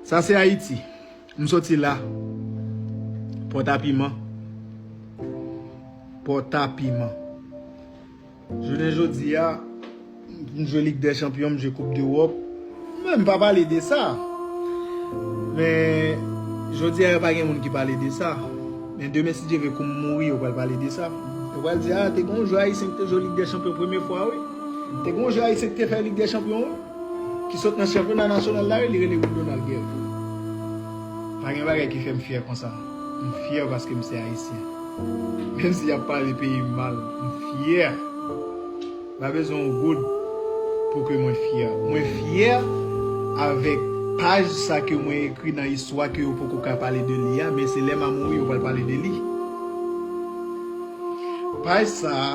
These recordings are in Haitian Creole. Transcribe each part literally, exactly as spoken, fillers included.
Sa se Ayiti. M soti la. Pòtapiman. Pòtapiman. Jounen jodi a, m jwe Lig dè Chanpyon, m jwe Koup dEwòp. Mwen, m pa pale de sa. Men, jodi a, yo pa gen moun ki pale de sa. Men demen, si Dye vle, kou m mouri, yo pral pale de sa. Yo pral di, a, te gen yon jwè ayisyen ki te jwe Lig dè Chanpyon premye fwa, wi. Te gen yon jwè ayisyen ki te fè Lig dè Chanpyon, wi. Ki sot nan chanpyona nasyonal la, wi, li rele Woodonald Guervin. Pa gen bagay ki fè m fyè konsa. M fyè paske m se Ayisyen. Menm si y ap pale peyi m mal, m fyè. Pa bezwen yon goud pou ke mwen fyè. Mwen fyè avèk paj sa ke mwen ekri nan istwa ke yo poko ka pale de li a, men se lè m a mouri yo pral pale de li. Paj sa a,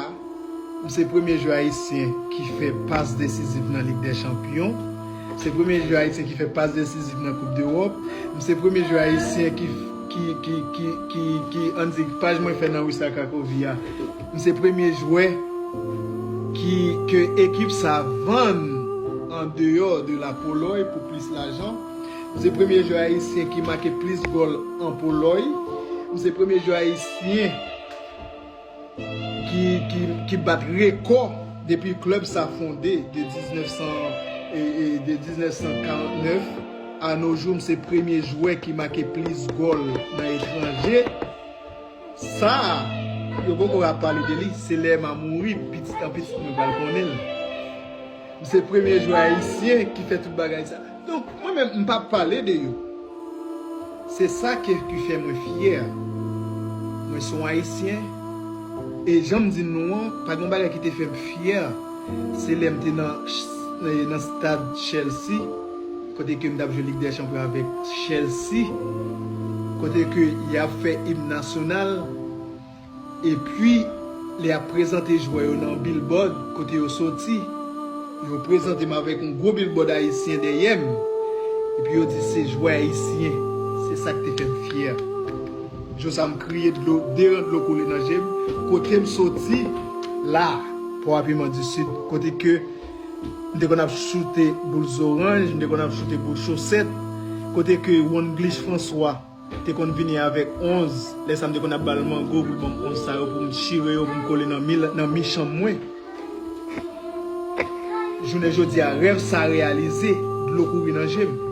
m se premye jwè ayisyen ki fè pas desizif nan Lig dè Chanpyon. M se premye jwè ayisyen ki fè pas desizif nan Koup dEwòp. M se premye jwè ayisyen ki, ki, ki, ki, ki, ki, ann di, paj mwen fè nan Wisła Cracovia. M se premye jwè ki, ke ekip sa vann an deyò de la Polòy pou plis lajan. M se premye jwè ayisyen ki make plis gòl an Polòy. M se premye jwè ayisyen ki, ki, ki bat rekò depi klèb sa fonde de diznèf san, e, e, de diznèf san karant nèf a no jou. M se premye jwè ki make plis gòl nan etranje. Sa a, yo poko ap pale de li, se lè m a mouri, pitit an pitit mwen pral konnen l. M se premye jwè ayisyen ki fè tout bagay sa. Donk, mwen menm, m p ap pale de yo. Se sa ke, ki fè mwen fyè. Mwen se yon Ayisyen. E jan m di nou an, pa gen yon bagay ki te fè m fyè. Se lè m te nan, nan stad Chelsea, kote ke m t ap jwe Lig dè Chanpyon avèk Chelsea, kote ke y ap fè im nasyonal. Epi, lè y ap prezante jwè yo nan billboard, kote yo soti, yo prezante m avèk yon gwo billboard ayisyen dèyè m. Epi yo di se jwè ayisyen. Se sa k te fè m fyè. Jou sa m kriye dlo, de ran dlo koule nan je m. Kote m soti, la, Pòtapiman di Sid, kote ke m te konn ap choute boul zoranj, m te konn ap choute boul chosèt, kote ke Wonglish François te konn vini avèk onz, lè sa m te konn ap ba l mango pou l ban m onz sa yo pou m chire yo, pou m kole nan mi, nan mi chanm mwen. Jounen jodi a, rèv sa reyalize, dlo kouri nan je m.